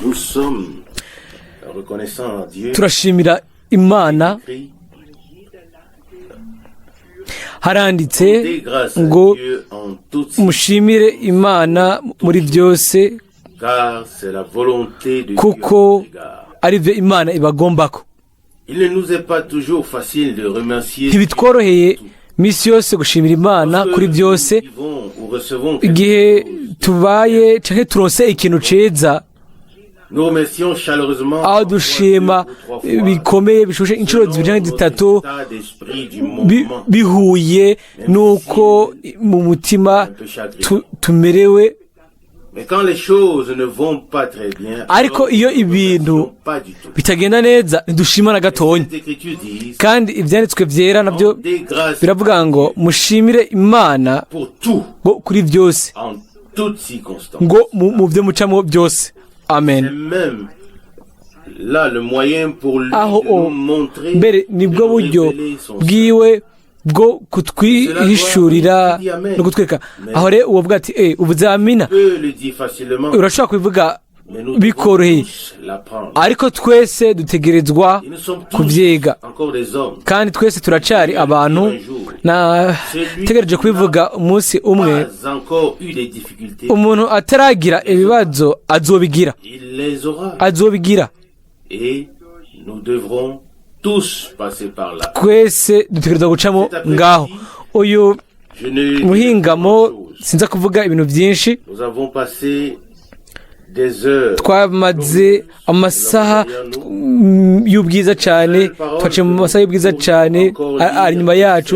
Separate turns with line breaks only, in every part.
Nous sommes reconnaissants à Dieu.
Turashimira Imana.
Écrit,
Haranditse
rendez grâce à
ngo
Dieu en toutes
mushimire Imana muri byose,
car c'est la volonté de Dieu
kuko
à votre égard.
ari byo Imana ibagombako.
Il ne nous est pas toujours facile de remercier
Ntibitworoheye misi yose gushimira Imana kuri byose.
Nous vivons ou recevons quelque
Igihe
chose.
tubaye canke turonse ikintu ciza,
Nous remercions chaleureusement
aho dushima
parfois deux ou trois fois,
bikomeye bishushe inshuro zibiri canke zitatu,
notre état d'esprit du moment,
bihuye n'uko mu mutima
un peu chagrin.
Tumerewe.
Mais quand les choses ne vont pas très bien,
Ariko
alors
iyo
nous ne
ibintu
remercions pas du tout.
bitagenda neza, ntidushima na gatonya.
Les Écritures disent,
Kandi ibyanditswe byera nabyo
rendez grâce
biravuga ngo mushimire Imana
pour tout,
ngo kuri byose,
en toutes circonstances.
ngo mu byo mucamo byose. Amen.
C'est même là le moyen pour lui
Aho
de nous
o
montrer,
mbere
de
nibwo
nous
buryo
révéler son
bwiwe bwo kutwihishurira no kutwereka. Aho rero uwo bwa ati uvuze amina.
peut le dire facilement,
Urashobora kubivuga
mais nous devons
bikoroheye,
tous l'apprendre.
ariko twese dutegerezwa
Et nous sommes tous
kubyiga.
encore des hommes.
Kandi twese turacari abantu. Nategereje kubivuga umunsi umwe.
Pas encore eu des difficultés.
Umuntu ataragira ibibazo azobigira.
Il les aura.
Azobigira.
Et nous devrons tous passer par là.
Twese dutegerezwa gucamo ngaho. Uyu
Je ne
muhingamo
chose.
sinza kuvuga ibintu byinshi.
Nous avons passé des heures
Twamaze amasaha y'ubwiza cyane, twaciye mu masaha y'ubwiza cyane ari inyuma yacu.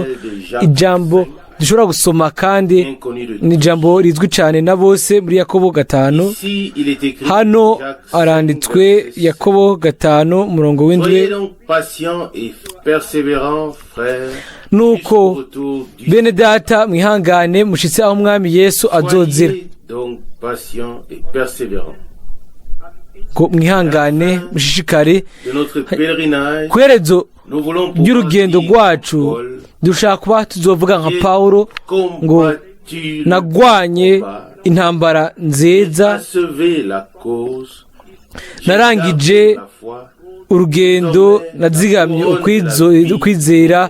Ijambo dushobora gusoma kandi
inconnus de
ni ijambo rizwi cyane na bose muri Yakobo 5.
Ici, il est écrit,
Hano
Jacques
haranditswe
5, verset 7.
Yakobo 5, umurongo w'indwi.
Soyez donc patients et persévérants, frères,
Nuko
jusqu'au retour du
bene data, mwihangane mushitse aho Umwami Yesu azozira.
Soyez donc patients et persévérants.
Ngo mwihangane mushishikare.
De notre pèlerinage,
Ku iherezo
nous voulons pouvoir
ry'urugendo
dire
rwacu,
Paul,
dushaka kuba tuzovuga nka Pawulo ngo
combattu le
nagwanye
combat,
intambara nziza,
achevé la course, j'ai
narangije
gardé la foi,
urugendo, nazigamye ukwizera.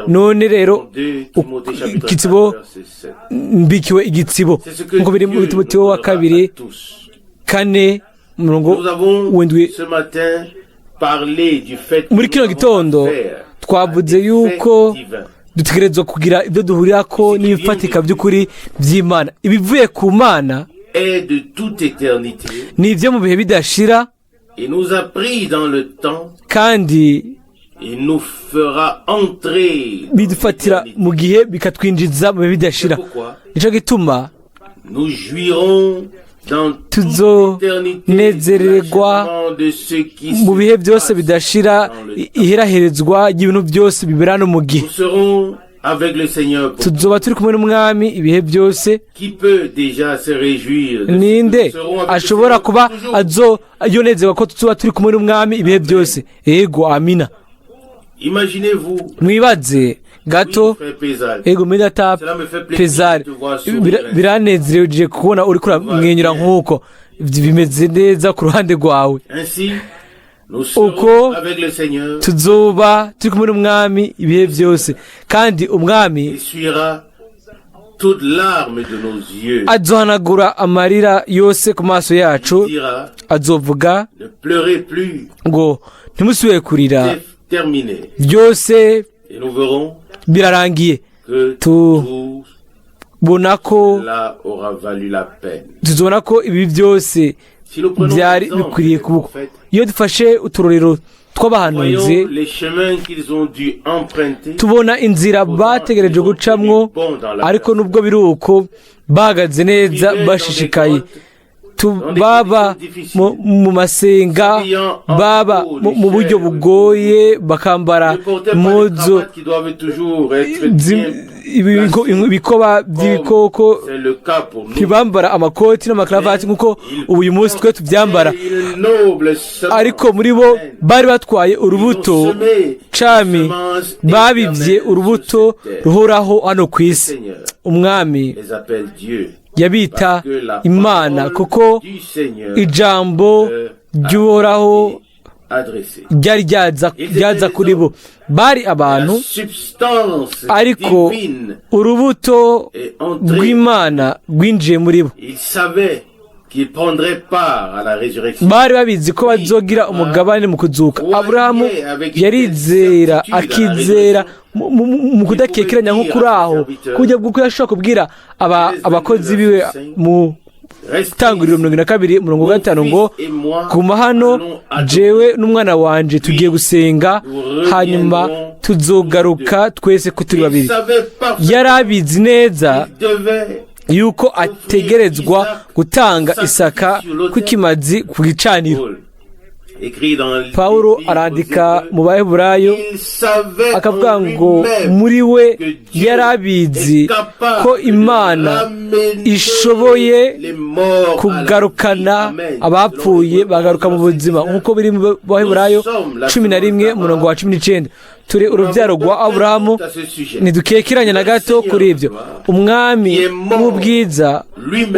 None rero
2 Timothée chapitre
igitsibo
4, verset 7.
mbikiwe igitsibo,
C'est ce que
nkuko biri
Dieu
muri
nous
Timoteyo wa
donnera
kabiri
à tous.
4, umurongo
Nous avons
w'indwi.
ce matin parlé du fait que
Muri
nous
kino
avons
gitondo
affaire à
twavuze
des
yuko
faits divins.
dutegerezwa kugira ibyo duhurirako n'ibifatika by'ukuri by'Imana. Ibivuye ku Mana
Est de toute éternité
ni ibyo mu bihe bidashira,
et nous a pris dans le temps
kandi
et nous fera entrer dans
bidufatira
l'éternité.
mu gihe, bikatwinjiza mu bihe bidashira.
C'est pourquoi
Nicyo gituma
nous jouirons dans toute l'éternité de
tuzonezererwa
l'achèvement de ce qui
mu
se
bihe byose
passe
bidashira
dans le temps.
iheraherezwa ry'ibintu byose bibera no mu gihe.
Nous serons avec le Seigneur pour
Tuzoba turi kumwe n'Umwami ibihe byose.
Qui peut déjà se réjouir de ce que
Ninde
nous serons avec le
ashobora
Seigneur
kuba
toujours?
azo yonezerwa ko tuzoba turi kumwe n'Umwami ibihe byose? Ego, amina.
Imaginez-vous,
Mwibaze gato.
oui, frère Pézal,
Ego, medata
cela me fait plaisir
Pezari,
de te voir sourire.
Biranezereje kubona uriko uramwenyura nk'uko. Bimeze neza ku ruhande rwawe.
Ainsi, nous
Uko
serons avec le Seigneur
tuzoba turi kumwe n'Umwami ibihe byose, kandi Umwami
essuiera toute larme de nos yeux.
azohanagura amarira yose ku maso yacu.
Dira,
Azovuga
ne pleurez plus,
ngo ntimusubire kurira,
c'est terminé.
byose
Et nous verrons
birarangiye.
Que tout
Tubona ko
cela aura valu la peine.
tuzobona ko ibi byose
Si nous prenons
byari
l'exemple
bikwiriye
des
kuba.
prophètes,
Iyo dufashe uturorero tw'abahanuzi,
voyons les chemins qu'ils ont dû emprunter.
tubona inzira bategereje gucamwo, ariko nubwo biri uko bahagaze neza bashishikaye. Baba mu masenga, baba mu buryo bugoye, bakambara
Ne portaient pas les
impuzu
cravates qui doivent toujours être bien
ibikoba by'ibikoko.
C'est le cas pour nous.
Ntibambara amakoti n'amakaravati nk'uko ubu uyu munsi twe tubyambara,
Une noble semence.
ariko muri bo bari batwaye urubuto cami, babibye urubuto ruhoraho hano ku isi.
Seigneur
Umwami
les appelle Dieu.
Yabita
Parce que la
imana
parole
kuko
du Seigneur
ijambo
leur a
ry'Uhoraho
été adressée.
ryari ryaza kuri bo. Bari
La
abantu,
substance
ariko
divine
urubuto
est entrée.
rw'Imana rwinjiye muri bo.
Ils savaient qu'ils prendraient part à la résurrection.
Bari babizi ko bazogira umugabane mu kuzuka. Aburahamu yarizera, akizera mu kudakekeranya nko kuri aho, ku buryo bw'uko yashobora kubwira abakozi biwe mu
Restez
Tanguriro 22 umurongo wa 5 ngo: "Guma hano, jewe n'umwana wanje tugiye gusenga, hanyuma tuzogaruka twese ko turi
Ils
babiri."
savaient parfaitement
Yari abizi neza
qu'ils devaient
yuko ategerezwa gutanga Isaka kw'ikimazi ku gicaniro.
Paul écrit dans
Pawulo
l'Épître aux
arandika
Hébreux,
mu Baheburayo,
il savait
akavuga
en
ngo
lui-même
muri we
que Dieu
yari abizi
est capable
ko
de
Imana
ramener
ishoboye
les morts à la
kugarukana
vie. Amen.
abapfuye bagaruka mu buzima, nk'uko biri mu Baheburayo 11 umurongo wa 19. Turi urubyaro rwa Aburahamu, ntidukekeranya na gato kuri ibyo. Umwami w'ubwiza,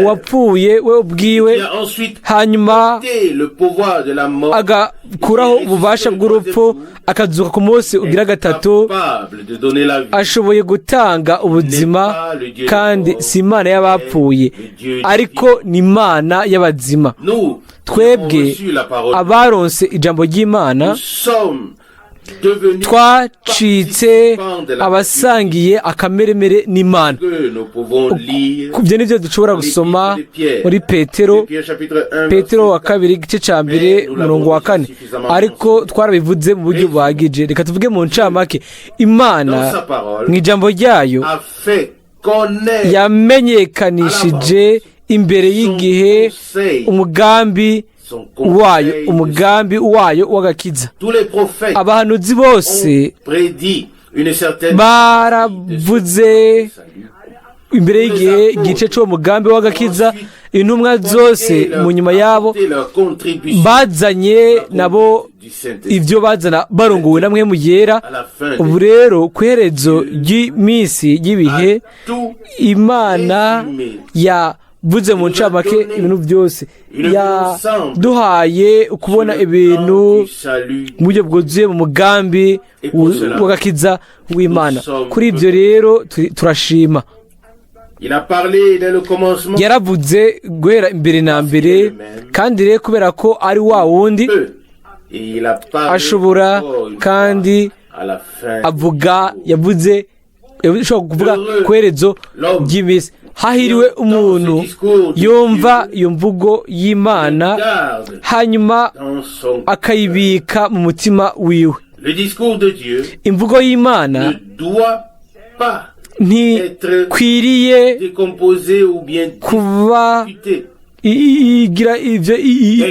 uwapfuye we ubwiwe,
Qui a ensuite
hanyuma
ôté le pouvoir de la mort,
agakuraho ububasha bw'urupfu, akazuka ku munsi ugira gatatu,
capable de donner la vie.
ashoboye gutanga ubuzima, kandi si Imana y'abapfuye, ariko ni Imana y'abazima.
Nous, qui
Twebwe
avons reçu la parole,
abaronse ijambo ry'Imana,
nous sommes devenus
twacitse
participants de la
abasangiye akameremere n'Imana.
que nous pouvons lire
Ku byo nibyo dushobora gusoma muri Petero,
Pierre chapitre 1,
Petero wa kabiri, igice cya mbere, umurongo wa 4, ariko twarabivuze mu buryo buhagije. Reka tuvuge mu ncamake: Imana mu ijambo ryayo
a fait connaître
yamenyekanishije imbere y'igihe umugambi
son
wayo,
conseil.
umugambi wayo w'agakiza.
Tous les prophètes
Abahanuzi bose
ont prédit une certaine
baravuze
salut.
imbere y'igihe igice cy'uwo mugambi w'agakiza. Intumwa zose mu nyuma yabo
Apporter leur contribution
bazanye nabo
du Saint-Esprit.
ibyo bazana barongowe na Mpwemu Yera.
À la fin
Ubu rero, ku iherezo ry'iminsi, y'ibihe,
tout
Imana yavuze mu ncamake ibintu byose, yaduhaye kubona ibintu
du salut.
mu buryo bwuzuye mu mugambi w'agakiza w'Imana. Kuri ibyo rero turashima.
Il a parlé dès le commencement.
Yaravuze guhera imbere na mbere, kandi rero kubera ko ari wa wundi,
Peu. Et il a parlé
ashobora
encore une
kandi
fois à la fin.
avuga, yavuze, ushobora kuvuga ku iherezo ry'iminsi. Hahiriwe umuntu yumva iyo mvugo y'Imana,
Garde
hanyuma
dans son
akayibika mu mutima wiwe.
Le discours de Dieu
Imvugo y'Imana
ne doit pas
ntikwiriye
décomposer ou bien
kuba
discuter.
igira ivyo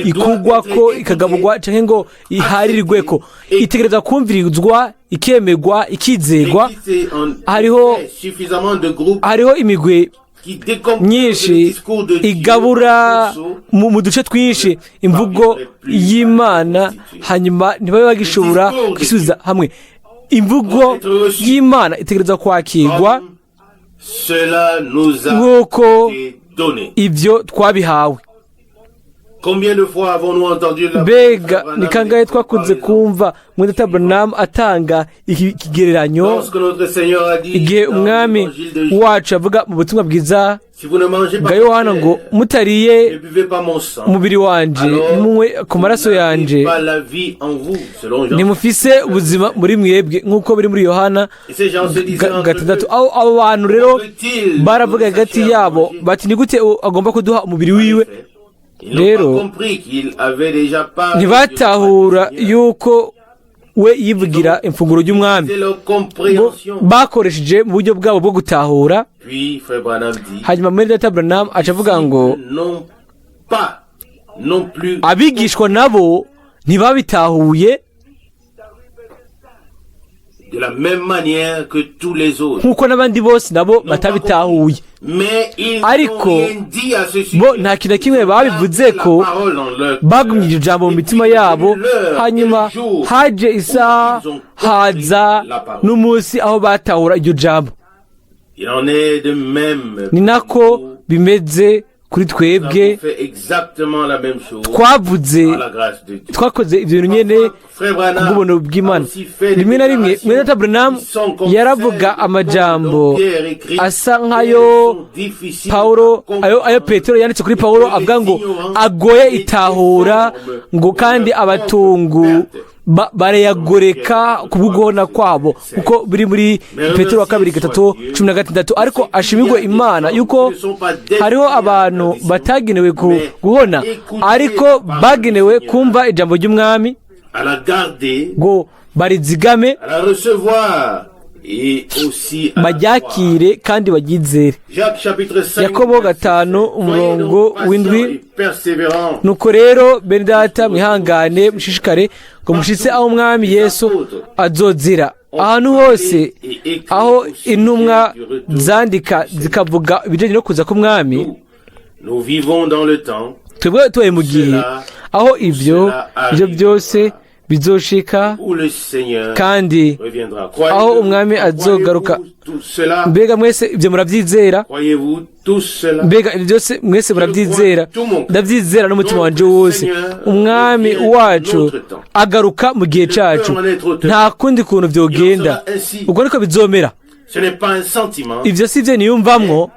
ikugwako, ikagaburwa canke ngo iharirirweko. Itegereza kumvirizwa, ikemegwa, ikizegwa.
L'église en
Hariho
fait suffisamment de groupes
hariho imigwi
qui décomposent le
myinshi
discours de Dieu
igabura
en morceaux.
mu duce twinshi imvugo y'Imana, hanyuma ntibabe bagishobora kwisubiza hamwe. Imvugo y'Imana itegereza kwakirwa
Comme cela nous a
nk'uko
été donné.
ibyo twabihawe.
Combien de fois avons-nous entendu la
Mbega ni kangahe twakunze kumva mwene Branham atanga iki kigereranyo,
Lorsque notre Seigneur a dit
igihe
dans
Umwami
l'évangile de Jean,
wacu avuga mu butumwa bwiza
si vous ne mangez pas
bwa Yohana
ma
ngo
chair,
mutariye
ne buvez pas mon sang,
umubiri wanje,
alors
ntimunywe ku maraso
vous n'avez
yanje,
pas la vie en vous, selon Jean.
ntimufise ubuzima muri mwebwe, nk'uko biri muri Yohana
Et ces gens se disaient entre
6.
eux,
Aho abo bantu rero
peut-il
baravuga
donner sa
hagati
chair à
yabo
manger?
bati: "Ni gute agomba kuduha umubiri wiwe?"
Ils n'ont
Rero,
pas compris qu'il avait déjà parlé du
ntibatahura
repas du Seigneur.
yuko we yivugira imfunguro ry'Umwami.
C'est leur
Bo
compréhension.
bakoresheje mu buryo bwabo bwo gutahura.
Puis Frère Branham dit,
Hanyuma muri data Branham aca avuga ngo
ils n'ont pas non plus
abigishwa nabo ntibabitahuye
de la même manière que tous les autres.
nk'uko n'abandi bose nabo batabitahuye.
Mais ils n'ont
Ariko,
rien dit à ce sujet.
bo nta kintu na kimwe babivuze ko, bagumye ijambo mu mitima yabo. Hanyuma haje isaha, haza n'umunsi aho batahura iryo jambo.
Il en est de même
Ni nako bimeze kuri twebwe. Twavuze, twakoze ibyo bintu nyene kubw'ubuntu bw'Imana. Rimwe na rimwe mwene data Branham yaravuga amajambo asa nk'ayo Paulo, ayo Petero yanditse kuri Paulo, avuga ngo agoye itahura, ngo kandi abatungu barayagoreka kubw'uguhona kwabo, kuko biri muri Petero wa kabiri 3:16. Ariko ashimirwe Imana yuko hariho abantu batagenewe guhona, ariko bagenewe kumva ijambo ry'Umwami ngo barizigame, baryakire kandi baryizere. Yakobo 5:7: "Nuko rero, bene data, mwihangane, mushishikare ngo mushitse aho Umwami Yesu azozira." Ahantu hose aho intumwa zandika zikavuga ibijyanye no kuza k'Umwami, twebwe tubaye mu gihe aho ibyo byose bizoshika kandi aho Umwami azogaruka. Mbega mwese ibyo murabyizera? Mbega ibyo byose mwese murabyizera? Ndabyizera n'umutima wanje wose. Umwami wacu agaruka mu gihe cacu, nta kundi kuntu vyogenda, ubwo niko bizomera. Ibyo si byo niyumvamwo,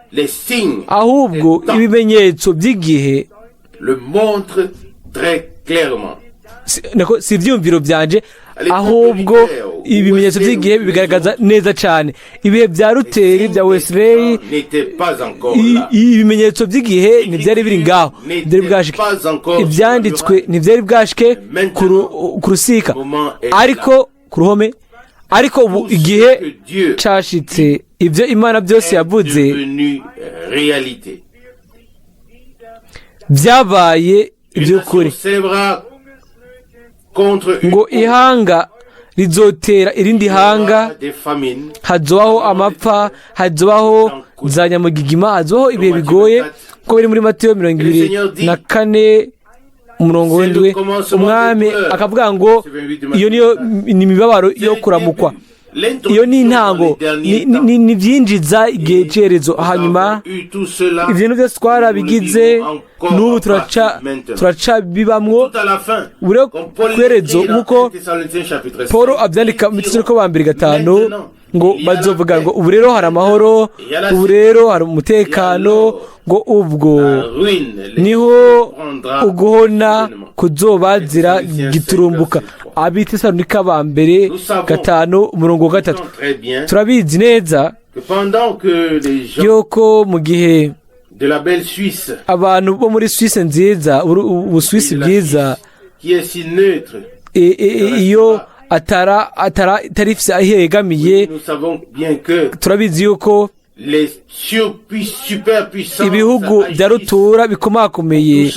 ahubwo ibimenyetso by'igihe, si ibyiyumviro byanje, ahubwo ibimenyetso by'igihe bigaragaza neza cyane. Ibihe bya Ruteri, bya Wesley, ibimenyetso by'igihe ntibyari biri ngaho, ntibyari bwashike, ibyanditswe ntibyari bwashike ku rusika, ariko ku ruhome. Ariko ubu igihe cashitse, ibyo Imana byose yavuze byabaye iby'ukuri. Ngo ihanga rizotera irindi hanga, hazobaho amapfa, hazobaho za nyamugigima, hazobaho ibihe bigoye, ko biri muri Matayo 24:7. Umwami akavuga ngo iyo niyo ni imibabaro yo kuramukwa, iyo ni intango, ni ibyinjiza igihe cyerezo. Hanyuma ibintu byose twarabigize, n'ubu turaca bibamwo buri kwerezo, nk'uko Paul abyandika mu Tesalonike wa mbere 5, ngo bazovuga ngo ubu rero hari amahoro, ubu rero hari umutekano, ngo ubwo niho uguhona kuzobazira giturumbuka. Abitesalonika ba mbere 5:3. Turabizi neza yuko mu gihe abantu bo muri Suisse nziza, Ubusuwisi bwiza, iyo atarifise aho yegamiye, turabizi yuko ibihugu bya rutura bikomakomeye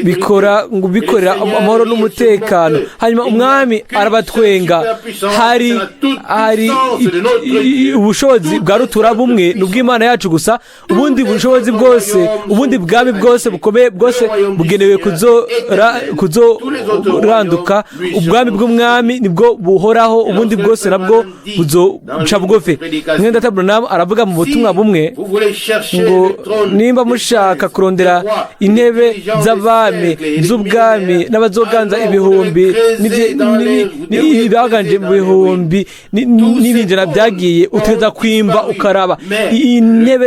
bikora ngo bikorera amahoro n'umutekano, hanyuma Umwami arabatwenga. Hari ubushobozi bwa rutura bumwe, ni ubw'Imana yacu gusa. Ubundi bushobozi bwose, ubundi bwami bwose bukomeye bwose bugenewe kuzoranduka. Ubwami bw'Umwami nibwo buhoraho, ubundi bwose nabwo buzoca bugufi. Mwene data Branham aravuga mu butumwa bumwe ngo nimba mushaka kurondera intebe z'abami z'ubwami n'abazoganza ibihumbi n'ibaganje mu bihumbi n'ibinjana byagiye, uteza kwimba ukaraba intebe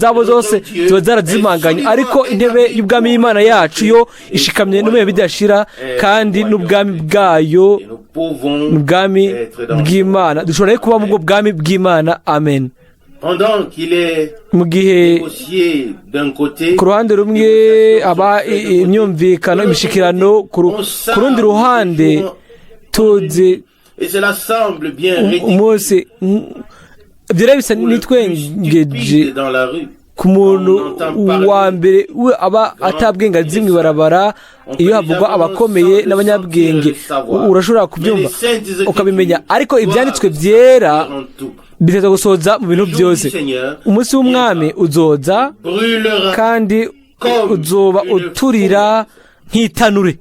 zabo zose ziba zarazimanganye, ariko intebe y'ubwami y'Imana yacu yo ishikamye n'ubuye bidashira, kandi n'ubwami bwayo n'ubwami bw'Imana. Dushobora kuba mu bwo bwami bw'Imana. Amen. Mu gihe ku ruhande rumwe aba imyumvikano, imishikirano, ku rundi ruhande tuzi umunsi ibyo rero bisa n'itwengeje ku muntu wa mbere we aba atabwenge azi mw'ibarabara. Iyo havugwa abakomeye n'abanyabwenge, urashobora kubyumva ukabimenya, ariko ibyanditswe byera biteza gusohoza mu bintu byose. Umunsi w'Umwami uzoza kandi uzoba uturira nk'itanure.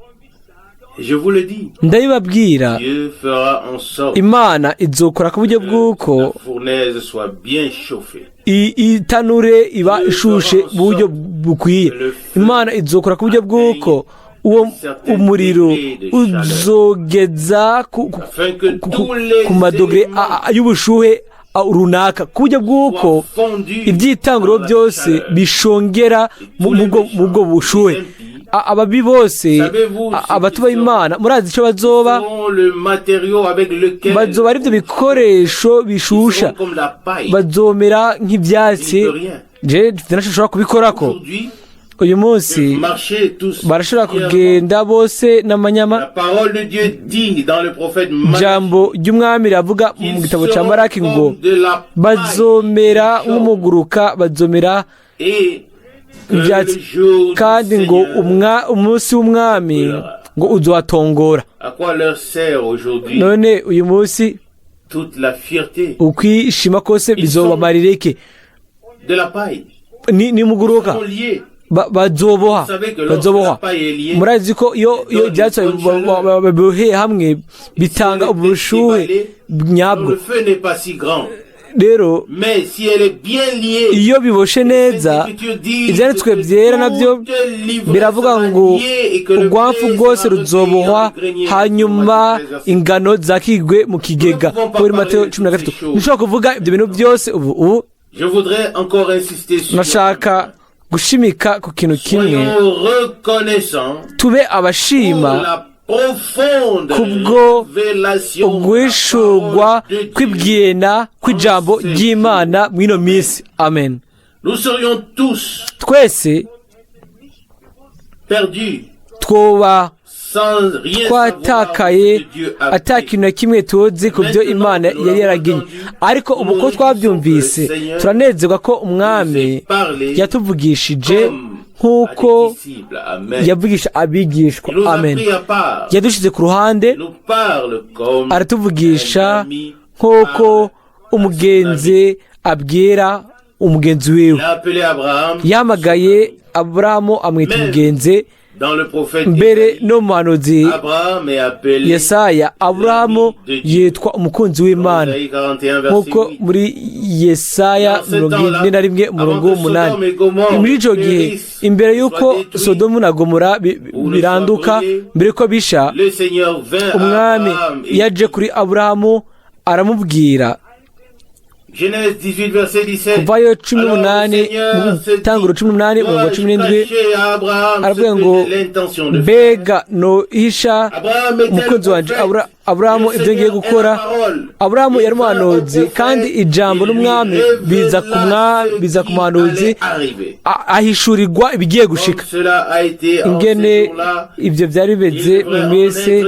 Et je vous le dis,
Ndabibabwira,
Dieu fera en sorte
Imana izokora ku buryo
que
bw'uko
la fournaise soit bien chauffée.
Itanure iba ishushe mu buryo bukwiye. Imana izokora ku buryo bw'uko uwo umuriro uzogeza
Afin que tous les
ku madogere
éléments
y'ubushuhe runaka, ku buryo bw'uko
soient fondus
ibyitanguro
dans la
byose
chaleur.
bishongera mu bwo bushuhe. Ababi bose, abatubaha Imana, murazi icyo bazoba?
Seront le matériau avec lequel
Bazoba ari byo bikoresho
ils
bishusha.
seront comme la paille.
Bazomera nk'ibyatsi.
Il ne peut rien.
Je ntashobora kubikorako.
Aujourd'hui,
Uyu munsi
marcher tous
barashobora
fièrement.
kugenda bose n'amanyama.
La parole de Dieu dit dans le prophète Malachie
Ijambo ry'Umwami riravuga mu
qu'ils
gitabo cya
seront
Maraki ngo
comme de la paille
bazomera nk'umuguruka, bazomera
et que
ibyatsi,
le jour du
kandi ngo
Seigneur,
umunsi w'Umwami ngo uzobatongora.
À quoi leur sert aujourd'hui
None uyu munsi
toute la fierté
ukwishima kose bizobamarira iki?
de la paille?
Ni muguruka.
Ils sont liés.
Bazoboha.
Vous savez que lorsque la
Bazoboha.
paille est liée,
Murazi ko iyo ibyatsi babiboheye hamwe bitanga ubushuhe nyabwo.
le feu n'est pas si grand.
Rero
Mais si elle est bien liée,
iyo biboshe neza, Ibyanditswe Byera nabyo biravuga ngo urwafu rwose ruzobohwa, hanyuma ingano zakigwe mu kigega, kuri Mateyo 13. Ntushobora kuvuga ibyo bintu byose ubu.
Je voudrais encore insister sur
Nashaka gushimika ku kintu kimwe.
Soyons reconnaissants
Tube
pour
abashima
la profonde
kubwo
révélation de la
uguhishurwa
parole de Dieu.
kw'ibwena kw'ijambo ry'Imana mw'ino minsi. Amen.
Nous serions tous
Twese
perdus
twoba
sans rien savoir
twatakaye
de ce que Dieu a
ata
fait.
kintu na kimwe tuzi ku byo Imana yari yaragenye. Ariko ubu ko twabyumvise, turanezerwa ko Umwami yatuvugishije
Comme à
nk'uko
des disciples. Amen.
yavugisha abigishwa.
Il nous a
Amen.
pris à part.
Yadushyize ku ruhande,
Il nous parle comme
aratuvugisha
un ami
nk'uko
parle.
umugenzi abwira umugenzi wiwe.
Il a appelé Abraham
Yahamagaye Aburahamu, amwita umugenzi.
dans le prophète
Mbere
Ésaïe.
no mu muhanuzi
Abraham est appelé
Yesaya, Aburahamu yitwa umukunzi w'Imana,
Ésaïe 41 verset
nk'uko
8.
muri Yesaya 41 umurongo w'umunani. Muri icyo gihe, imbere y'uko Sodomu na Gomora biranduka, mbere y'uko bisha,
Le Seigneur vint à
Umwami
Abraham et
yaje kuri Aburahamu aramubwira.
Genèse 18 verset 17.
Kuvayo 18, tanguro 18, umurongo wa 17, aravuga ngo: "Mbega nohisha umukunzi wanje Aburahamu ibyo ngiye gukora?" Aburahamu yari umuhanuzi, kandi ijambo n'Umwami biza ku mwami, biza ku muhanuzi, ahishurirwa ibigiye gushika. Ingene ibyo byari bimeze mu minsi,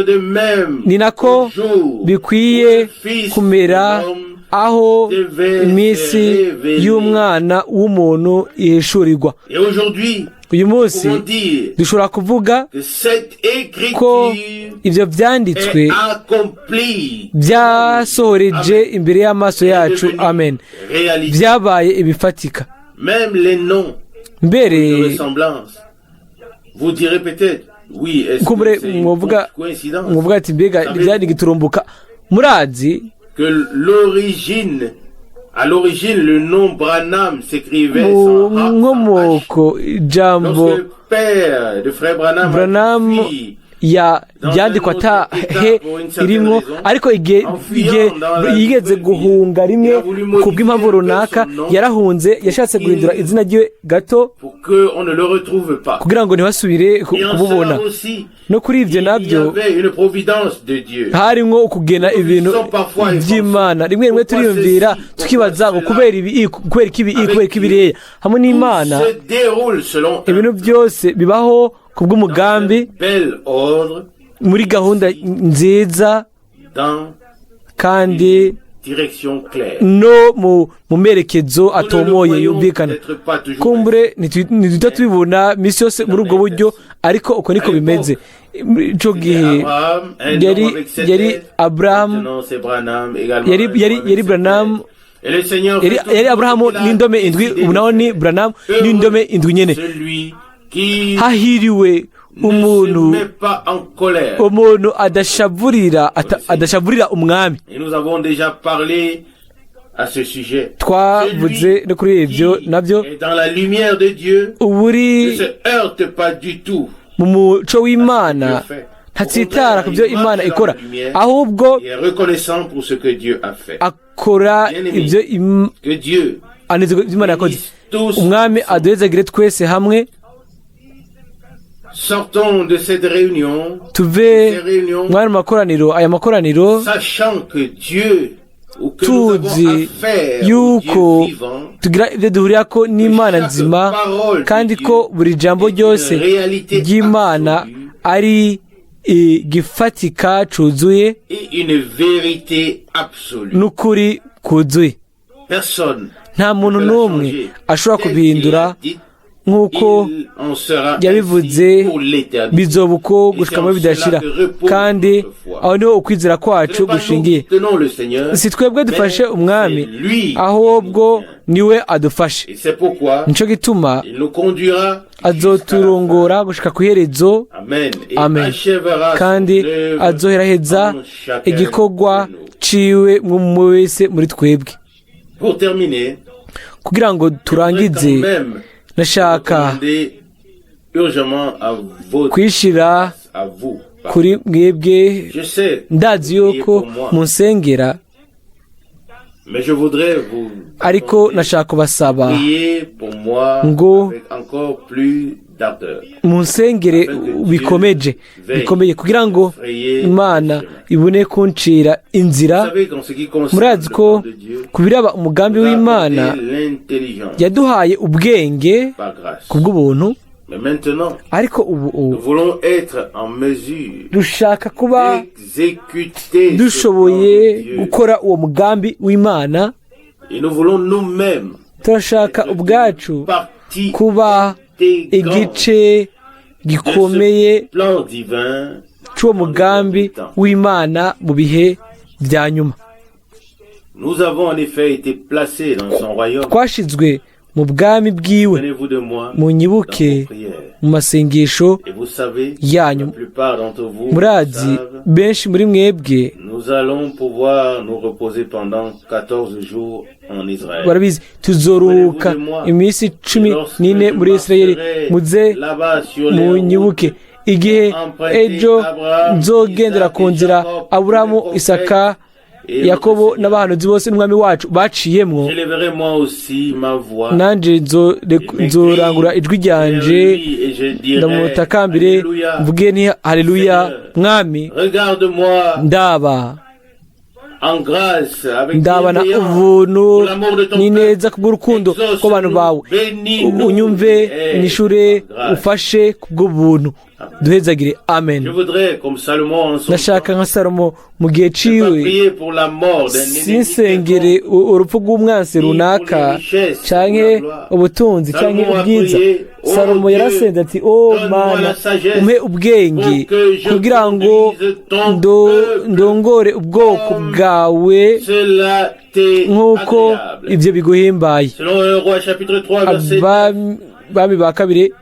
ni nako bikwiye kumera aho iminsi y'Umwana w'umuntu ihishurirwa.
Et aujourd'hui,
Uyu munsi
pouvons dire
dushobora kuvuga
que cette
ko
écriture
ibyo byanditswe
est accomplie.
byasohoreje imbere y'amaso yacu. Amen.
Réalité.
Byabaye ibifatika.
Même les noms
Mbere
de ressemblance. Vous direz peut-être, oui, est-ce
kumbure
que c'est une
mwovuga
coïncidence
mwovuga ati: "Mbega byari giturumbuka?" Murazi
que l'origine, à l'origine, le nom Branham s'écrivait
mu
sans A, sans H.
nkomoko ijambo
Lorsque le père de frère Branham
Branham
a fui
ya byandikwa ata he irimwo, ariko igihe yigeze guhunga rimwe ku bw'impamvu runaka, yarahunze, yashatse guhindura izina rye gato
pour qu'on ne le retrouve pas.
kugira ngo ntibasubire
Et en
kumubona.
cela aussi,
No kuri ibyo
il y
nabyo
avait une providence de Dieu.
harimwo ukugena ibintu by'Imana. Rimwe rimwe turiyumvira tukibaza ngo kubera ibi, kubera ko ibi, kubera ko ibiriya. Hamwe n'Imana
Tout se déroule selon un
ibintu byose bibaho ku bw'umugambi,
bel ordre
muri gahunda nziza
dans
kandi
direction claire.
no mu merekezo atomoye yumvikana. Kumbure ntituhita tubibona misi yose muri ubwo buryo, ariko uko niko bimeze. Muri ico gihe yari Abraham, yari Branham, yari Aburahamu n'indome indwi, ubu naho ni Branham n'indome indwi nyene. Hahiriwe
ne
Umuntu
se met pas en colère.
Umuntu adashavurira umwami.
Et nous avons déjà parlé à ce sujet.
Twavuze no kuri ibyo
Qui
nabyo.
est dans la lumière de Dieu
Uburi
ne se heurte pas du tout.
Mu muco w'Imana ntatsitara ku byo Imana ikora, ahubwo
Il est reconnaissant pour ce que Dieu a fait.
Akora ibyo
Que Dieu
anezerwa ibyo Imana yakoze.
bénisse tous.
Umwami aduhezagire twese hamwe.
Sortons de cette réunion,
Tuve
ces réunions,
mwari mu makoraniro, aya makoraniro,
sachant que Dieu, ou que nous avons
tuzi
affaire au
yuko
Dieu vivant,
tugira ibyo duhurira ko n'Imana nzima, kandi ko buri jambo ryose ry'Imana ari igifatika cuzuye
et une vérité absolue.
N'ukuri kuzuye.
Personne
Nta muntu
ne peut la
n'umwe
changer.
ashobora
Tel qu'il
kubihindura.
a dit,
Nk'uko
il en sera
yabivuze,
ainsi pour l'éternité.
bizoba uko gushika muri bidashira, kandi aho niho ukwizera
Ce
kwacu
n'est pas nous
gushingiye.
qui tenons le Seigneur,
Si twebwe dufashe
mais
umwami,
c'est lui qui
ahubwo
nous tient.
niwe adufashe.
Et c'est pourquoi
Nico gituma
il nous conduira jusqu'à la fin.
azoturongora gushika ku iherezo.
Amen. Et
Amen.
achèvera son
Kandi
œuvre
azoheraheza
en chacun
igikorwa
de nous.
ciwe mwumwe wese muri twebwe.
Pour terminer,
Kugira ngo
je voudrais
turangize,
quand même
nashaka
recommander urgemment à votre,
kwishira
à vous.
kuri mwebwe.
Je sais,
Ndazi yuko
pour moi,
munsengera,
mais je voudrais vous
ariko
demander
nashaka kubasaba
prier pour moi
ngo
avec encore plus d'ardeur.
munsengere bikomeje bikomeye kugira ngo Imana ibone kuncira inzira.
Vous savez qu'en ce qui concerne
Murazi
le
ko
plan de Dieu,
ku biraba umugambi
nous a
w'Imana,
accordé l'intelligence
yaduhaye ubwenge
par grâce.
ku bw'ubuntu.
Mais maintenant,
Ariko ubu
nous
ubu
voulons être en mesure
dushaka kuba
d'exécuter ce plan
dushoboye
de Dieu.
gukora uwo mugambi w'Imana.
Et nous voulons nous-mêmes
Turashaka
être
ubwacu
une partie
kuba
intégrante
igice
de
gikomeye
ce plan divin.
cy'uwo mugambi w'Imana mu bihe bya nyuma.
Nous avons en effet été placés dans son royaume.
Twashizwe mu bwami bwiwe.
Tenez-vous de moi dans
Munyibuke
vos prières.
Mu masengesho
Et vous savez,
yanyu.
la plupart d'entre vous
Murazi,
savent,
benshi muri mwebwe
nous allons pouvoir nous reposer pendant 14 jours en Israël.
barabizi, tuzoruhuka iminsi 14 muri Isirayeli. Muze
Là-bas sur les
munyibuke igihe ejo nzogendera ku nzira Aburahamu, Isaka, Yakobo n'abahanuzi bose n'umwami wacu baciyemwo.
J'élèverai moi aussi ma voix
Nanjye nzorangura ijwi ryanje,
et je dirai,
ndamutakambire,
Alléluia.
mvuge nti: "Haleluya, mwami."
Regarde-moi
Ndaba
en grâce avec
ndabana
bienveillance,
ubuntu
pour l'amour de ton
n'ineza kubw'urukundo
peuple.
rw'abantu bawe.
Bénis-nous
Unyumve,
et
unyishure,
par grâce.
ufashe kubw'ubuntu, duhezagire. Amen.
Je voudrais, comme Salomon en son
Ndashaka
temps,
nka Salomo mu gihe
ne pas
ciwe,
prier pour la mort d'un ennemi
sinsengere urupfu rw'umwansi runaka canke ubutunzi canke ubwiza. Salomo yarasenze ati: "O Mana, umpe ubwenge kugira ngo ndongore ubwoko bwawe
Cela t'est
nk'uko
agréable.
ibyo biguhimbaye."
Selon 1 Roi chapitre 3 verset
Abami ba kabiri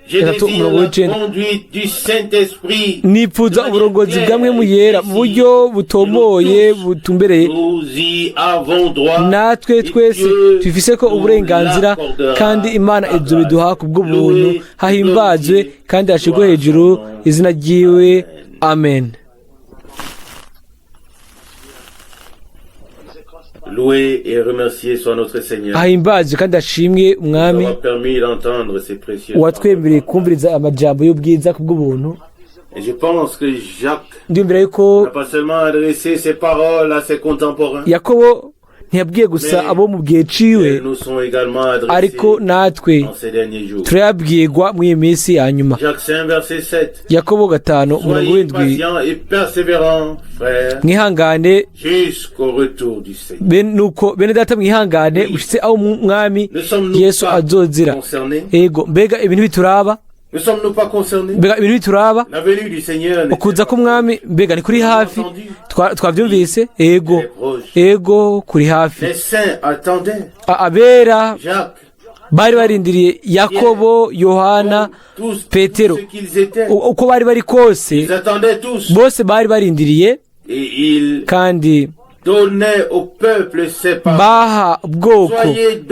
Je
3
désire
umurongo
la
w'9.
Conduite du Saint-Esprit.
Nipfuza uburongozi bwa Mpwemu Yera mu buryo butomoye, butumbereye.
Nous y avons droit.
Natwe twese tubifise ko uburenganzira, kandi Imana ibyo biduha ku bw'ubuntu. Hahimbazwe kandi hashirwe hejuru izina ryiwe. Amen.
Loué et remercié soit notre Seigneur.
Hahimbazwe kandi hashimwe
Nous
umwami
avoir permis d'entendre ces précieux
watwemereye kumviriza amajambo y'ubwiza ku bw'ubuntu.
Et je pense que Jacques
Ndiyumvira yuko
n'a pas seulement adressé ces paroles à ses contemporains,
Yakobo ntiyabwiye gusa abo mu gihe ciwe,
elles nous sont également adressées
ariko natwe
en ces derniers jours.
turayabwirwa muri iyi minsi ya nyuma.
Jacques 5, verset 7.
Yakobo 5 umurongo
Soyez
w'7.
patients et persévérants, frères,
Mwihangane
jusqu'au retour du Seigneur.
Nuko bene data, mwihangane ushitse aho umwami
Ne sommes-nous
Yesu
pas
azozira.
concernés?
Ego, mbega ibintu bituraba?
Ne sommes-nous pas concernés?
Mbega ibintu bituraba?
La venue du Seigneur n'est
Ukuza k'umwami mbega ni kuri hafi? Twavyumvise, ego, ego, kuri hafi.
Les saints attendaient.
Abera
Jacques
Bari barindiriye Yakobo, Yohana,
Tous,
Petero.
tous ce qu'ils étaient.
Uko bari bari kose,
Ils attendaient tous.
bose bari barindiriye,
Et ils
kandi
donnaient au peuple ces paroles.
baha ubwoko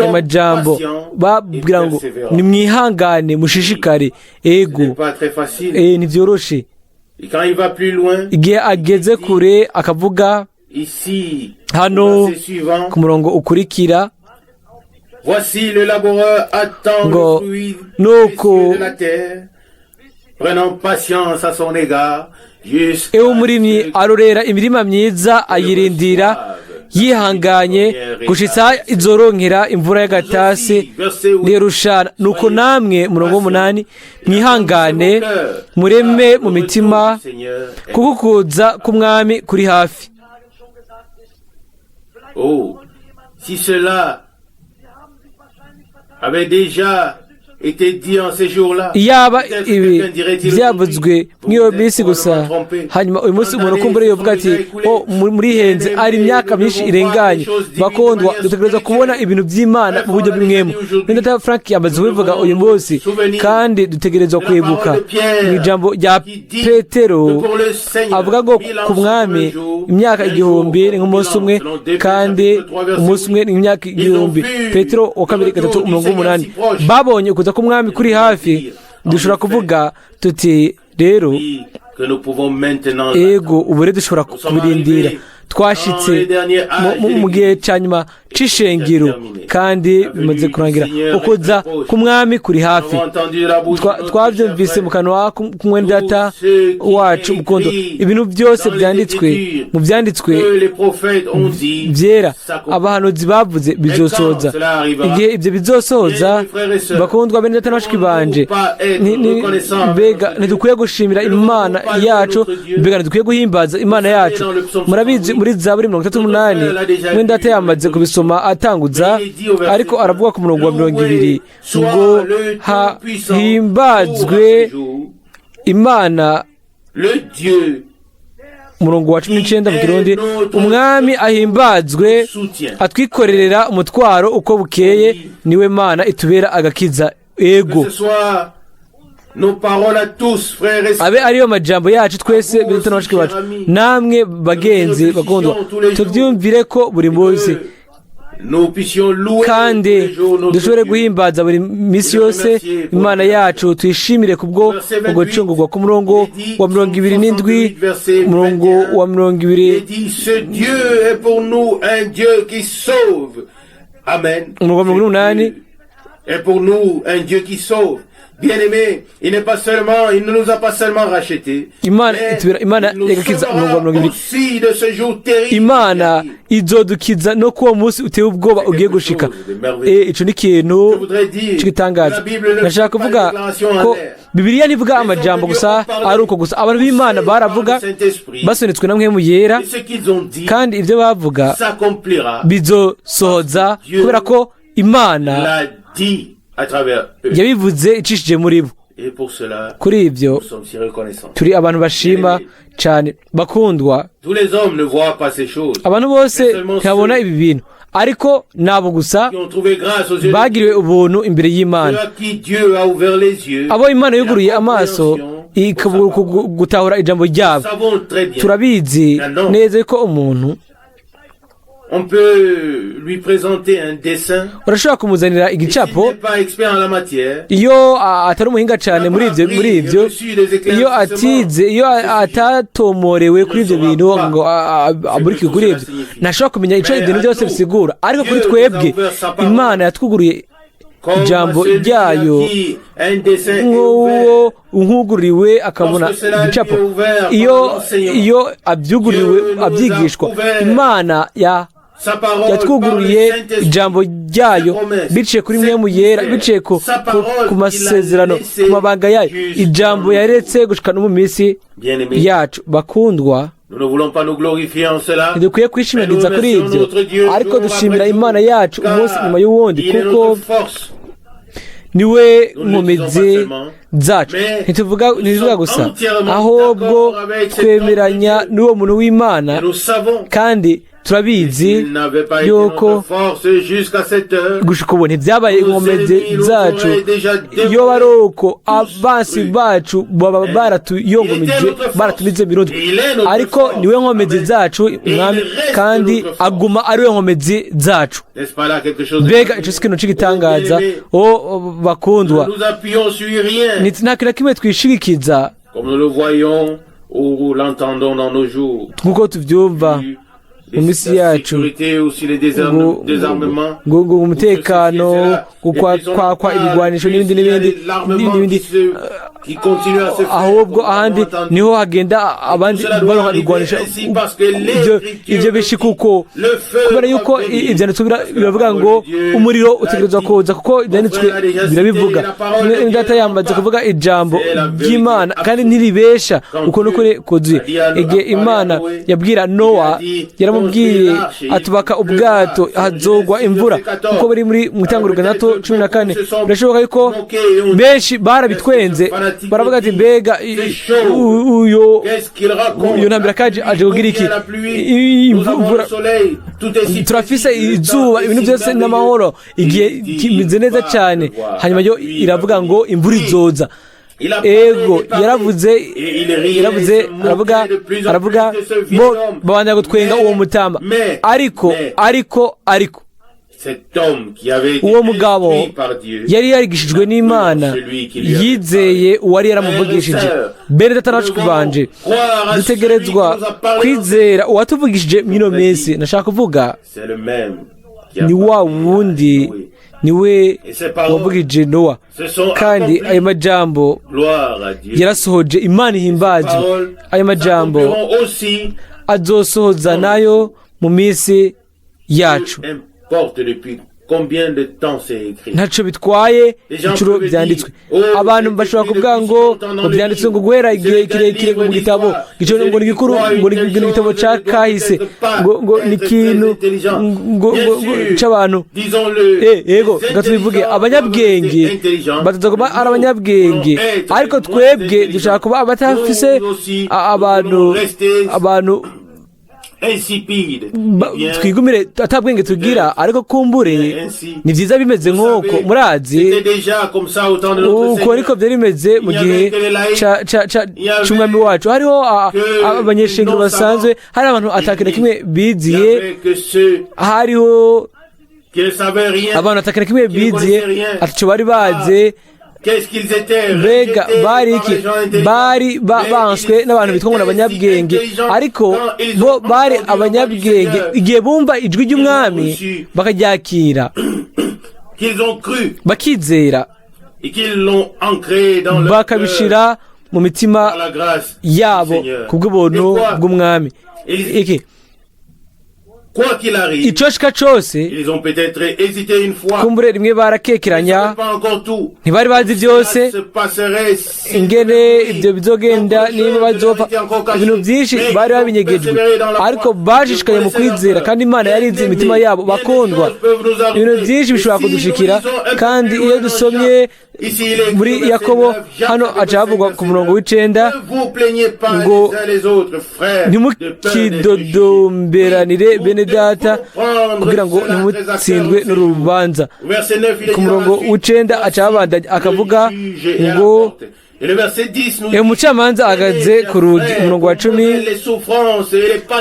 amajambo, babwira ngo: "Nimwihangane, mushishikare."
Ce
Ego.
n'est pas très facile.
Ntibyoroshe.
Et quand il va plus loin,
Igihe ageze kure akavuga
ici,
hano
au verset suivant,
ku murongo ukurikira
voici le laboureur attend
ngo
le fruit
nuko
précieux de la terre, prenant patience à son égard, jusqu'à
ewe umurimyi
ce
arorera imirima myiza, ayirindira yihanganye gushitsa izoronkera imvura y'agatasi n'irushana. Nuko namwe, murongo w'umunani, mwihangane, mureme mu mitima, kuko kuza k'umwami kuri hafi.
Oh, si cela avait déjà été dit en ces jours-là,
Iyaba ibi byavuzwe nk'iyo minsi gusa, hanyuma uyu munsi umuntu ukumbura yovuga ati: "Oh, murihenze, ari imyaka myinshi irenganye." Bakundwa, dutegereza kubona ibintu by'Imana mu buryo bw'impwemu. Data Frank yamaze kubivuga uyu munsi, kandi dutegerezwa kwibuka mu ijambo rya Petero avuga ngo ku mwami imyaka 1000 ni nk'umunsi umwe, kandi umunsi umwe ni imyaka 1000. Petero wa kabiri 3 umurongo w'umunani. Babonye ukuza k'umwami kuri hafi. Dushobora kuvuga tuti rero:
que nous pouvons maintenant
"Ego, ubu rero dushobora kubirindira." Twashitse mu gihe cya nyuma c'ishengero, kandi bimaze kurangira. Ukuza k'umwami kuri hafi. Twabyumvise mu kanwa k'umwene data wacu mukondo. Ibintu byose byanditswe mu byanditswe
que les prophètes ont dit
byera, abahanuzi bavuze, bizosoza. Igihe ibyo bizosoza, bakundwa bene data na bashiki banje, mbega ntidukwiye gushimira Imana yacu? Mbega ntidukwiye guhimbaza Imana yacu? Murabizi, muri Zaburi 38, mwene data yamaze kubisoma atanguza, ariko aravuga ku murongo wa 20 ngo: "Hahimbazwe Imana."
Le Dieu
Umurongo wa 19 mu Kirundi: "Umwami ahimbazwe, atwikorerera umutwaro uko bukeye, niwe Mana itubera agakiza." Ego.
Que ce soit nos paroles à tous, frères et sœurs.
Abe ariyo majambo yacu twese, bene na bashiki bacu, namwe bagenzi bakundwa, tubyumvire ko buri munsi,
Nous puissions louer
kandi
tous les jours notre
dushobore
Dieu.
guhimbaza buri minsi yose Imana yacu, tuyishimire kubwo ugucungurwa. Ku murongo wa 27, umurongo wa 20.
Il dit, ce Dieu est pour nous un Dieu qui sauve. Amen.
Umurongo wa 28.
Ce Dieu est pour nous un Dieu qui sauve. Bien-aimé, il n'est pas seulement, il ne nous a pas seulement rachetés,
Imana
mais
itubera Imana
il nous
igakiza.
sauvera
Umurongo wa 20.
aussi de ce jour terrible.
Imana izodukiza no kuwo munsi uteye ubwoba ugiye gushika. Ico ni ikintu c'igitangaza. Ndashaka kuvuga ko Bibiliya ntivuga amajambo gusa ari uko gusa. Abantu b'Imana baravuga basunitswe na Mpwemu Yera,
Et ce qu'ils ont dit
kandi ibyo bavuga
s'accomplira.
bizosohoza, kubera ko Imana
L'a dit à travers eux.
yabivuze icishije muri bo.
Et pour cela,
Kuri ibyo
nous sommes si reconnaissants.
turi abantu bashima cyane, bakundwa.
Tous les hommes ne voient pas ces choses.
Abantu bose ntibabona ibi bintu, ariko nabo gusa
Qui ont trouvé grâce aux yeux de
bagiriwe ubuntu imbere y'Imana,
ceux à qui Dieu a ouvert les yeux.
Abo Imana yuguruye amaso ikabura gutahura ijambo ryabo.
Nous savons très bien.
Turabizi neza ko umuntu
On peut lui présenter un dessin.
urashobora kumuzanira
Et
igicapo,
s'il n'est pas expert en la matière,
iyo atari umuhinga cyane muri ibyo, iyo atize, iyo atatomorewe kuri ibyo bintu ngo amurike kuri ibyo, ntashobora kumenya icyo ibintu byose bisigura. Ariko kuri twebwe, Imana yatwuguriye
comme
ijambo
celui à
ryayo,
qui un dessin est
nk'uwo
ouvert.
nk'ugururiwe akabona igicapo, iyo abyuguriwe abyigishwa. Imana ya
Sa parole par le
yatwugururiye
Saint-Esprit.
ijambo ryayo biciye kuri Mpwemu Yera, biciye ku masezerano, ku mabanga yayo, ijambo yaretse gushika no mu minsi
Bien-aimés,
yacu. Bakundwa,
nous ne voulons pas nous glorifier en cela.
ntidukwiye kwishimagiza kuri ibyo, ariko dushimira Imana yacu umunsi nyuma y'uwundi, kuko niwe nkomezi zacu. Ntituvuga gusa, ahubwo twemeranya n'uwo muntu w'Imana,
Nous savons
kandi Turabizi
S'il n'avait pas été
yuko
notre force jusqu'à cette heure,
gushika ubu ntibyabaye inkomezi zacu. Iyo bari uko, abansi bacu baba baratuyongomeje, baratumize mirundi. Ariko niwe nkomezi zacu, Mwami, kandi aguma ari we nkomezi zacu.
N'est-ce pas là quelque chose de
Mbega ico si ikintu c'igitangaza? O bakundwa,
Nous nous appuyons sur rien,
nta kintu na kimwe twishigikiza,
comme nous le voyons ou l'entendons dans nos jours.
Nk'uko tuvyumva mu minsi
La
yacu,
sécurité aussi, les
ngo
désarmements.
ngo umutekano, kwakwa ibigwanisho n'ibindi n'ibindi n'ibindi.
Qui continue à se faire.
Ahubwo ahandi niho hagenda abandi baronka ibigwanisho. Ivyo bishika uko kubera yuko ivyanditswe biravuga ngo umuriro utegerezwa kuza, kuko ivyanditswe birabivuga. Data yamaze kuvuga ijambo ry'Imana kandi ntiribesha, uko nukuri kuzuye. Igihe Imana yabwira Nowa, yaramubwiye atubaka ubwato, hazogwa imvura, kuko biri muri mu Itanguriro 6:14. Birashoboka yuko benshi barabitwenze, baravuga ati: "Mbega uyo
Qu'est-ce qu'il raconte?
uyo ntambira kaje aje kugira iki? Imvura, turafise izuba, ibintu byose n'amahoro, igihe kimeze neza cyane." Hanyuma yo iravuga ngo imvura izoza. Ego, yaravuze, yaravuze, aravuga, aravuga, bo babandanya gutwenga uwo mutamba. Ariko uwo mugabo yari yarigishijwe n'Imana, yizeye uwari yaramuvugishije. Bene data na bashiki banje, dutegerezwa kwizera uwatuvugishije mw'ino minsi. Nashaka kuvuga ni wa wundi, niwe wavugije Nowa, kandi ayo majambo yarasohoje. Imana ihimbazwe. Ayo majambo azosohoza nayo mu minsi yacu. Ntaco bitwaye inshuro byanditswe, abantu bashobora kuvuga ngo byanditswe ngo guhera igihe kirekire, ngo mu gitabo ngo ni gikuru, ngo ni igitabo ca kahise, ngo ni ikintu ngo c'abantu. Yego, reka tubivuge, abanyabwenge bataza kuba ari abanyabwenge, ariko twebwe dushaka kuba abatafise abantu twigumire atabwenge tugira. Ariko kumbure ni byiza bimeze nk'uko murazi, uko ariko byari bimeze mu gihe c'Umwami wacu. Hariho abanyeshengero basanzwe, hari abantu atakintu kimwe biziye, hariho abantu atakintu kimwe biziye, ataco bari bazi. Mbega bari iki? Bari banswe n'abantu bitwa ngo abanyabwenge, ariko bo bari abanyabwenge igihe bumva ijwi ry'Umwami, bakaryakira, bakizera, bakabishira mu mitima yabo kubw'ubuntu bw'Umwami. Iki
Quoi qu'il arrive,
icoshika cose,
ils ont peut-être hésité une fois.
Kumbure rimwe barakekeranya.
Ils ne savaient pas encore tout.
Ntibari bazi byose
Cela se passerait si
ingene ibyo bizogenda, niba bazopfa. Ibintu byinshi bari babinyegejwe, ariko bashishikaye mu kwizera, kandi Imana yarize imitima yabo. Bakundwa, ibintu byinshi bishobora kudushikira, kandi iyo dusomye muri Yakobo hano, aca havugwa ku murongo w'9 ngo: "Ntimukidodomberanire, bene data, kugira ngo ntimutsindwe n'urubanza." Ku murongo w'9 aca habandanya akavuga ngo: "Umucamanza ahagaze ku rugi." Umurongo wa 10: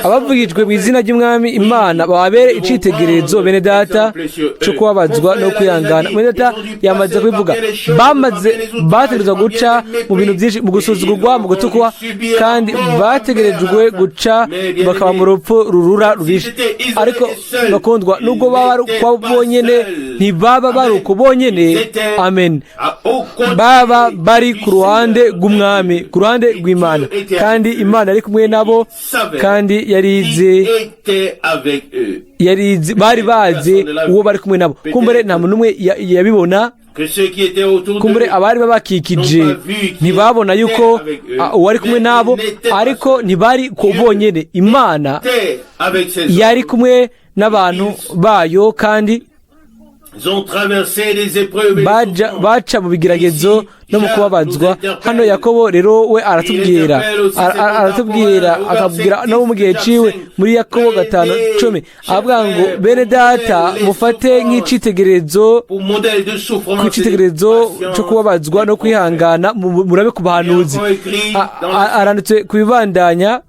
"Abavugijwe mu izina ry'Umwami Imana babere icitegererezo, bene data, cyo kubabazwa no kwihangana." Bene data, yamaze kubivuga, bamaze bategerezwa guca mu bintu byinshi, mu gusuzugurwa, mu gutukwa, kandi bategerejwe guca bakaba mu rupfu rurura rubishe. Ariko bakundwa, nubwo baba ari uko bonyene, ntibaba bari uko bonyene. Amen. Baba bari ku ruhande rw'Umwami, ku ruhande rw'Imana, kandi Imana ari kumwe nabo, kandi yarizi yarizi bari bazi uwo bari kumwe nabo. Kumbure nta muntu n'umwe yabibona, kumbure abari babakikije ntibabona yuko uwari kumwe nabo, ariko ntibari ku bonyene. Imana yari kumwe n'abantu bayo, kandi
Ils ont traversé des épreuves et des
Baja
souffrances.
Baca mu bigeragezo no mu kubabazwa. Hano Yakobo rero we aratubwira, aratubwira no mu gihe ciwe, muri Yakobo 5:10, avuga ngo: "Bene data, mufate nk'icitegererezo
Pour modèle de souffrance
ku cyitegererezo cyo kubabazwa no kwihangana, murabe ku bahanuzi." Aranditse ku bibandanya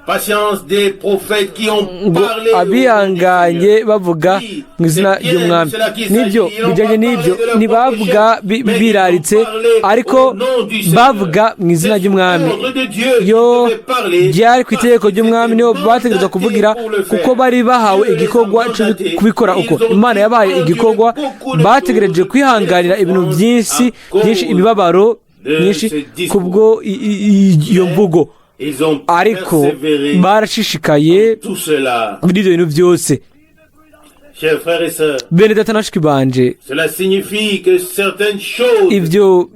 Patience des prophètes qui ont
ngo
parlé au nom du
abihanganye
Seigneur.
Bavuga mu izina ry'Umwami. Nibyo, bijyanye n'ibyo, ntibavuga biraritse, ariko bavuga mu izina ry'Umwami. Yo ryari ku itegeko ry'Umwami, niho bategerezwa kuvugira, kuko bari bahawe igikorwa cyo kubikora uko Imana yabahaye igikorwa. Bategereje kwihanganira ibintu byinshi byinshi, imibabaro myinshi kubwo iyo mvugo,
Ils ont
ariko
persévéré
barashishikaye
tout cela.
muri ibyo bintu byose.
Chers frères et sœurs,
Bene data na bashiki banje,
cela signifie que certaines choses
ibyo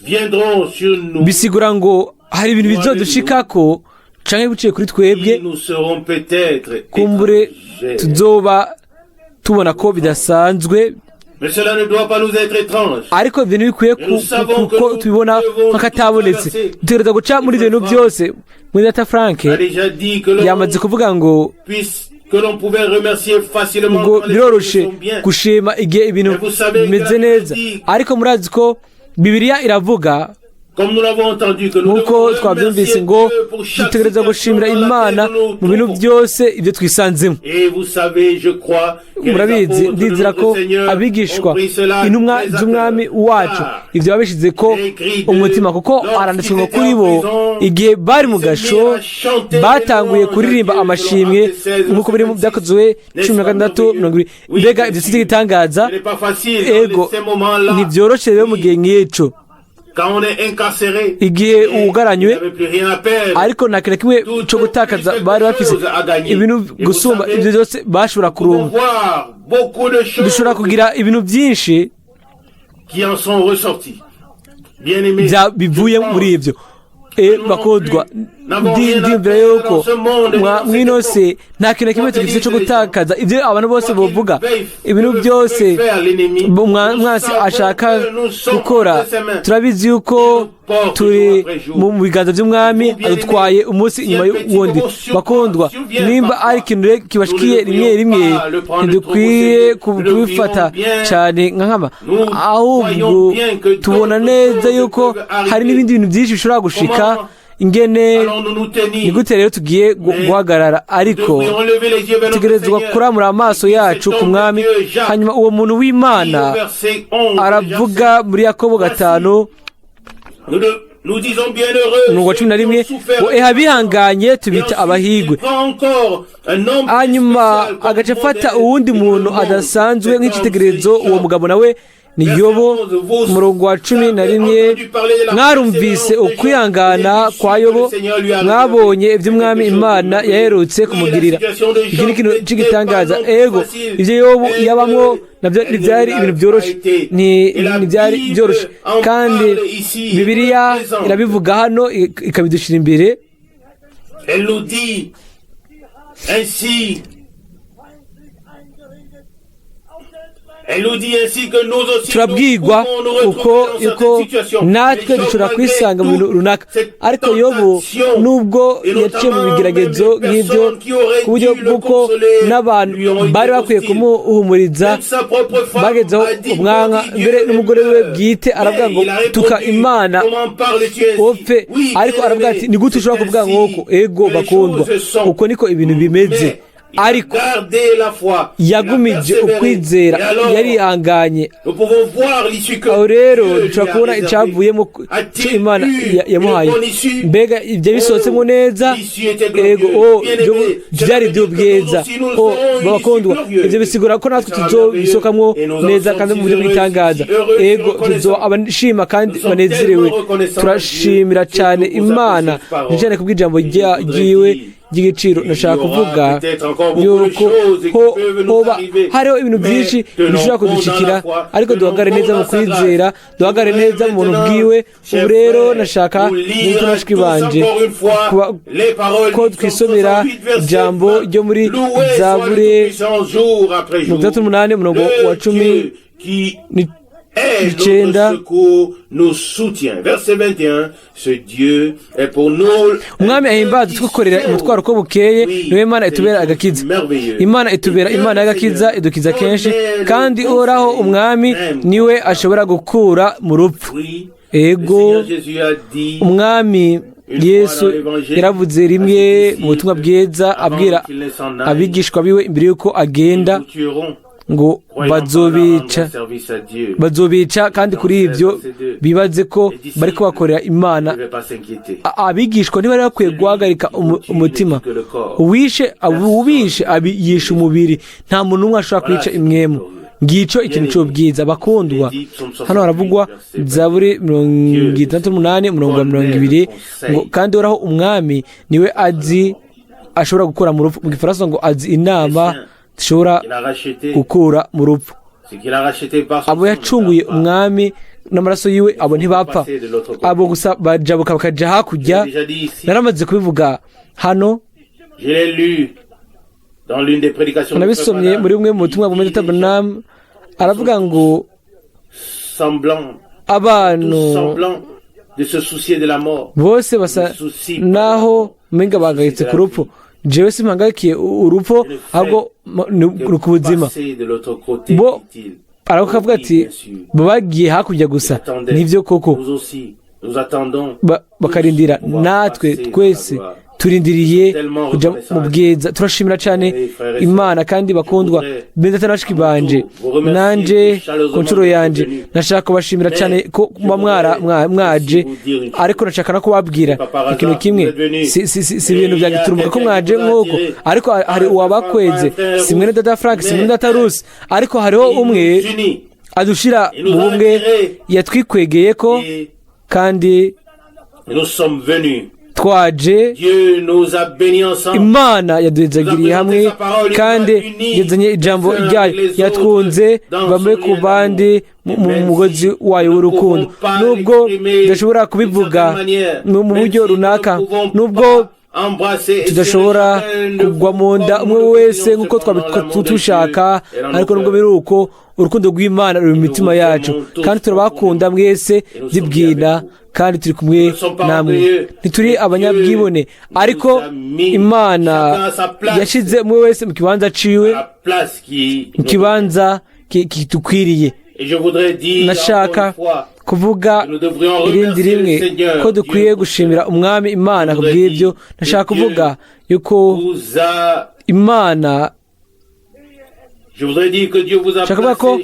viendront sur nous
bisigura ngo hari ibintu bizodushikako canke biciye kuri twebwe,
qui nous serons peut-être
kumbure
étrangers.
Tuzoba tubona ko bidasanzwe.
Mais cela ne doit pas nous être étrange.
Ariko ibyo ntibikwiye kuko tubibona nk'akatabonetse. Dutegereza guca muri ibyo bintu byose. Muri data Frank
A déjà dit que l'on
yamaze kuvuga ngo
puisse, que l'on pouvait remercier facilement
ngo
quand les
biroroshe
choses sont bien.
Gushima igihe ibintu bimeze neza, ariko murazi ko Bibiliya iravuga,
Comme nous l'avons entendu, que nous
nk'uko
devons
twabyumvise,
remercier
ngo
Dieu pour chaque
dutegereza
situation
gushimira
dans
Imana
laquelle nous
mu bintu
nous trouvons.
Byose ibyo twisanzemo.
Et vous savez, je crois que les
Murabizi,
apôtres de
ndizera
notre
ko
Seigneur
abigishwa,
ont pris cela
intumwa
très à
z'Umwami
cœur.
wacu, ibyo babishyize ko umutima, kuko haranditswe ngo kuri bo, igihe bari mu gasho, batanguye kuririmba amashimwe, nk'uko biri mu Byakozwe 16:20. Mbega ibyo si igitangaza?
Ce n'est pas facile dans
Ego,
ces moments-là.
ntibyoroshe rero mu gihe nk'icyo,
Quand on est incarcéré,
igihe wugaranywe,
il n'avait plus rien à perdre.
Ariko nta kintu na kimwe cyo gutakaza bari bafise, ibintu gusumba ibyo byose bashobora
Nous pouvons
kuronka.
Voir beaucoup de choses
Dushobora kugira ibintu byinshi
qui en sont ressorties. Bien-aimés,
bivuye muri ibyo. Bakundwa, ndiyumvira yuko mwino se nta kintu na kimwe tugifite cyo gutakaza. Ibyo abantu bose bovuga, ibintu byose umwansi ashaka gukora, turabizi yuko turi mu biganza by'Umwami, adutwaye umunsi inyuma y'uwundi. Bakundwa, nimba ari ikintu rero kibashikiye rimwe rimwe, ntidukwiye kubifata cyane nka nkama, ahubwo tubona neza yuko hari n'ibindi bintu byinshi bishobora gushika. Ingene ni gute rero tugiye guhagarara? Ariko tugerezwa kuramura amaso yacu ku Mwami. Hanyuma uwo muntu w'Imana aravuga muri Yakobo 5 umurongo wa 11 ngo: "Eha, bihanganye tubita abahigwe." Hanyuma agaca afata uwundi muntu adasanzwe nk'icyitegererezo. Uwo mugabo nawe ni Yobo. Umurongo wa 11: "Mwarumvise ukwihangana kwa Yobo, mwabonye iby'Umwami Imana yaherutse kumugirira." Iki ni ikintu cy'igitangaza. Ego, ibyo Yobo yabamwo nabyo ntibyari ibintu byoroshye, ntibyari byoroshye, kandi Bibiliya irabivuga hano, ikabidushyira imbere.
Elle nous dit ainsi Elle nous dit ainsi que nous aussi
Turabwirwa uko uko natwe dushobora kwisanga mu bintu runaka. Ariko Yobu, nubwo yaciye mu bigeragezo nk'ibyo, ku buryo bw'uko n'abantu bari bakwiye kumuhumuriza bagezeho umwanya, mbere n'umugore we bwite aravuga ngo: "Tuka Imana upfe." Ariko aravuga ati: "Ni gute ushobora kuvuga nk'uko?" Ego bakundwa, uko niko ibintu bimeze, ariko yagumije ukwizera, yarihanganye. Aho rero dushobora kubona icyavuyemo cyo Imana yamuhaye. Mbega ibyo bisohotsemo neza? Ego, byari iby'ubwiza. Bakundwa, ibyo bisigura ko natwe tuzobisohokamo neza kandi mu buryo bw'itangaza. Ego, tuzoba abashima kandi banezerewe. Turashimira cyane Imana cyane kubw'ijambo ryiwe. ry'igiciro. Nashaka kuvuga yuko hoba hariho ibintu byinshi bishobora kudushikira, ariko duhagare neza mu kwizera, duhagare neza mu buntu bwiwe. Ubu rero nashaka n'utunashwi banje ko twisomera ijambo ryo muri Zaburi 68, umurongo wa 19. Umwami ahimbaza twikorera umutwaro uko bukeye, niwe Imana itubera agakiza. Imana itubera Imana y'agakiza, idukiza kenshi, kandi Uhoraho umwami niwe ashobora gukura mu rupfu. Ego, umwami Yesu yaravuze rimwe mu butumwa bwiza abwira abigishwa biwe imbere y'uko agenda ngo bazobica, bazobica, kandi kuri ibyo bibaze ko bariko bakorera Imana. Abigishwa ntibari bakwiye guhagarika umutima. Uwishe ubishe yishe umubiri, nta muntu n'umwe ashobora kwica imwemu. Ngico ikintu c'ubwiza, bakundwa. Hano haravugwa Zaburi 68, umurongo wa 20, ngo kandi Uhoraho umwami niwe azi ashobora gukura mu rupfu. Mu gifaransa ngo azi inama zishobora gukura mu rupfu. Abo yacunguye umwami n'amaraso yiwe, abo ntibapfa, abo gusa bajabuka bakaja hakurya. Naramaze kubivuga hano, nabisomye muri bumwe mu butumwa bwa Dr. Branham. Aravuga ngo abantu bose basa naho umenga bahangayitse ku rupfu. Jewe simpangay'ikiye urupfu, ahubwo ni ku buzima. Bo aravuga ati bagiye hakurya gusa. Nibyo koko, bakarindira. Natwe twese turindiriye kuja mu bwiza. Turashimira cyane Imana. Kandi bakundwa beza na bashiki banje, nanje ku nshuro yanje nashaka kubashimira cyane ko muba mwaje, ariko nashaka no kubabwira ikintu kimwe. Si ibintu bya giturumbuka ko mwaje nk'uko, ariko hari uwabakweze. Si mwene data Frank, si mwene data Rusi, ariko hariho umwe adushira mu bumwe, yatwikwegeye ko, kandi twaje. Imana yaduhezagiriye hamwe, kandi yazanye ijambo ryayo, yatwunze bamwe ku bandi mu mugozi wayo w'urukundo. Nubwo tudashobora kubivuga mu buryo runaka, nubwo tudashobora kugwa mu nda umwe wese nk'uko tushaka, ariko nubwo biri uko, urukundo rw'Imana ruri mu mitima yacu, kandi turabakunda mwese byibwina, kandi turi kumwe namwe. Ntituri abanyabwibone, ariko Imana yashyize umwe wese mu kibanza ciwe, mu kibanza kitukwiriye. Nashaka kuvuga irindi rimwe ko dukwiye gushimira umwami Imana ku bw'ibyo. Nashaka kuvuga yuko Imana, nshaka kuvuga ko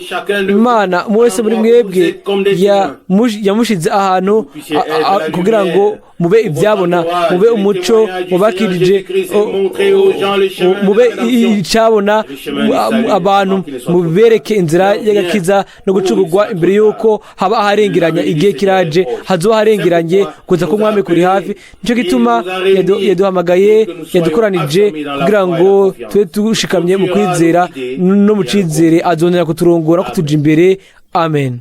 Imana umwe wese muri mwebwe yamushize ahantu kugira ngo mube ibyabona, mube umuco mubakirije, mube icyabona abantu, mubereke inzira y'agakiza no gucugurwa imbere y'uko haba aharengeranya. Igihe kiraje hazoba harengeranye, kuza k'umwami kuri hafi. Nicyo gituma yaduhamagaye, yadukoranije kugira ngo tube dushikamye mu kwizera no mu cyizere. Azongera kuturongora, kutuja imbere. Amen.